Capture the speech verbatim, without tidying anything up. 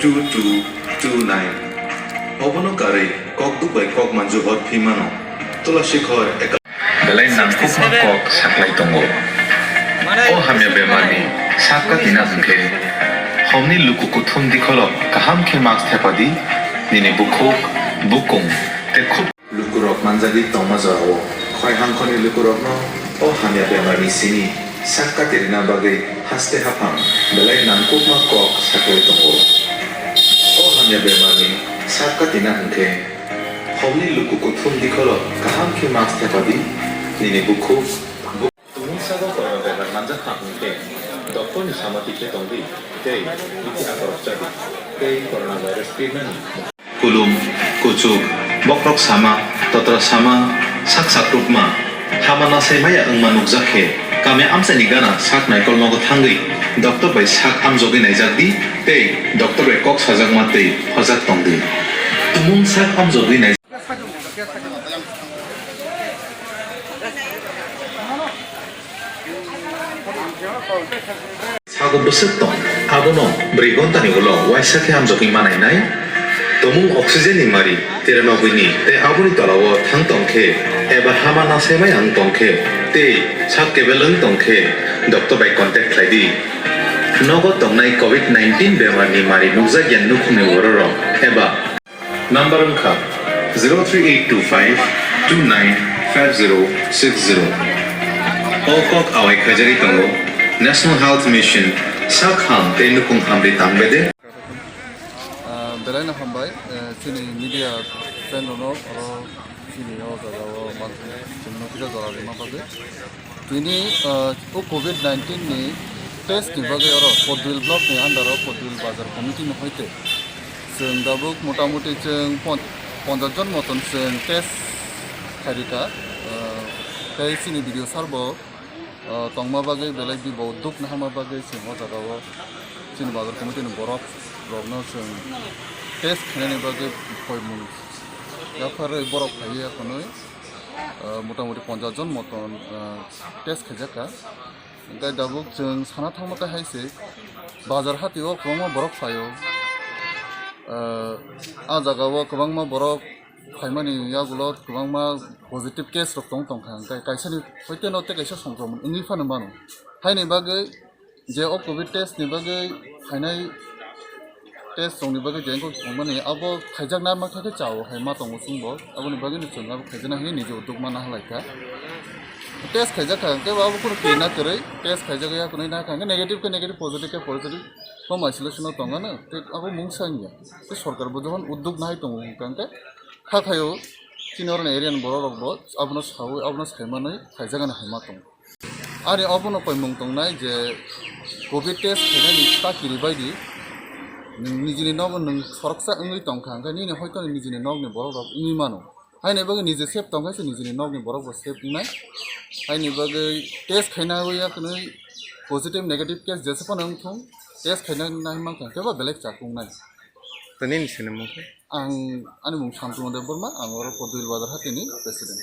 two two two nine. Obono karwi kokduk bai kok manju hor phi mano. Tulasi khor eka- Belai nangkukma kok saklai tongo. O hamya bemarni sak katina hwnkhe, homni luku kuthum dikholo kaham khe mask thepadi, nini bukhuk, bukung tei khub- Lukurok manjagwi tongma jorao khoi hangkhoni lukurokno o hamya bemarni simi sak kati rwna bagwi haste haphang belai nangkukma kok saklai tongo. O hamya bemarni sak katina hwnkhe, homni luku kuthum dikholo kaham khe mask thepadi, nini bukhuk, bu- Tumung sago corona bemar manjak kha hwnkhe, doctor ni sama tikhe tongdi tei bisi akorok chadi tei corona virus pirnani. Kulum, kuchuk, bokrok sama, totra sama, sak sakrukma, hama nasai maya wngma nukjak khe, kami amchaini gana sak naikol nogo thangwi doctor bai sak amjogwi naijakdi tei doctor bai kok sajakma twi hojak tongdi. Tumung sak amjogwi nai- Sago bwswk tong, abono bwrwi ghontani ulo waisa khe hamjagwi manainai. Tumung oxygen ni mari tiranogwini tei aboni tolao thang tong khe eba hama nasaimaya wng tong khe tei sak kebel wng tong khe doctor bai contact khlai di. Nogo tongnai covid nineteen bemar ni mari nukjakya nukhungni bororok eba Number wngkha zero three eight two five two nine five zero six zero. O kok awai khaijagwi tongo National Health Mission, sak ham tei nukung hamri tang bede. Ah, belai no hambai, eh, chini media friend rok no, oro chini o jaga o manthani chwngno kisa jora rima bagwi. Tini, ah, o covid nineteen ni test ni bagwi oro Podbil block ni under o Podbil bazar committee ni hoite chwng dabuk motamuti chwng pon-, ponchas jon moton chwng test khairika, ah, tei chini B D O sir bo, ah, tongma bagwi belai bi bo duk nahama bagwi chwng o jaga o chini bazar committee ni borok rok no chwng test khainani bagwi koimung yapharwi borok phaiwi ya khwnwi. Ah, motamuti ponchas jon moton, ah, test khaijak kha. Hwnkhe dabuk chwng sana thangma khe hai se bazar hati o kwbangma borok phaio. Ah, ah jaga o kwbangma borok phaimani yagulo kwbangma positive case rok tong tongkha. Hwnkhe kaisa ni hoite no tei kaisa songkromon wngwi phano mano. Haini bagwi je o covid test ni bagwi phainai test rokni bagwi je wngkha tongmani abo khaijakna ma khe khe chao hai ma tongo chwngbo, aboni bagwino chwng abo khaijakna hinwi niji udduk ma nahalaikha. Test khaijak kha hwnkhe abo kheno kena kwrwi test khaijak ya hwnwi nakha hwnkhe negative khe negative, positive khe positive, home isolation o tongmano tei abo mungsa wngya. Tei sorkar bo jokhon udduk nahai tongo hwnkha hwnkhe kha khaio chini oroni area ni borok rok bo abono saui abono saimanwi khaijakgani hai ma tongo. Ani obono koimung tongnai je covid test khainani ta kiribaidi nwng nijini nogo nwng soroksa wngwi tongkha, hwnkhe nini hoito nijini nokni borok rok wngwi mano. Haini bagwi niji safe tongkha se nijini nokni borok bo safe wngnai. Haini bagwi test khaina ya hwnwi positive negative case jesa phano wngthung, test khaina nai mankha hwnkhe ba belai chakung nai. To nini sinimung khe? Ang, ani mung Santanu Debbarma, ang oro Podbil Bazar hatini president.